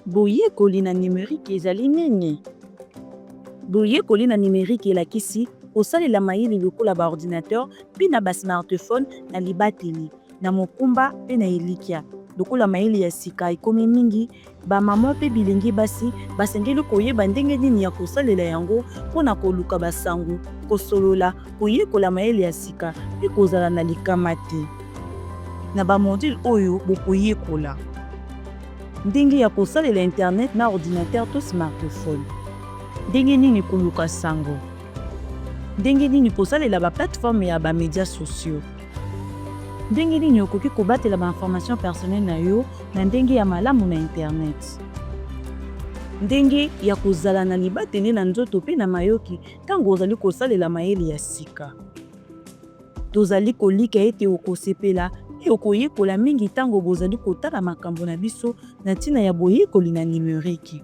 Boyekoli na nimerike ezali nini? Boyekoli na nimerike elakisi kosalela mayele lokola ba ordinateur mpe na ba smartphone na libateli, na mokumba mpe na elikya. Lokola mayele ya sika ekomi mingi, ba mama mpe bilenge basi basengeli koyeba ndenge nini ya kosalela yango mpo na koluka basango, kosolola, koyekola mayele ya sika mpe kozala na likama te. Na ba module oyo bokoyekola ndenge ya kosalela internet na ordinateur to smartphone, ndenge nini koluka sango, ndenge nini kosalela ba plateforme ya ba medias sociaux, ndenge nini okoki kobatela ba information personnelle na yo na ndenge ya malamu na internet, ndenge ya kozala na libateli na nzoto mpe na mayoki ntango ozali kosalela mayele ya sika. Tozali kolikya ete okosepela mpe okoyekola mingi ntango bozali kotala makambo na biso na ntina ya boyekoli na nimeriki.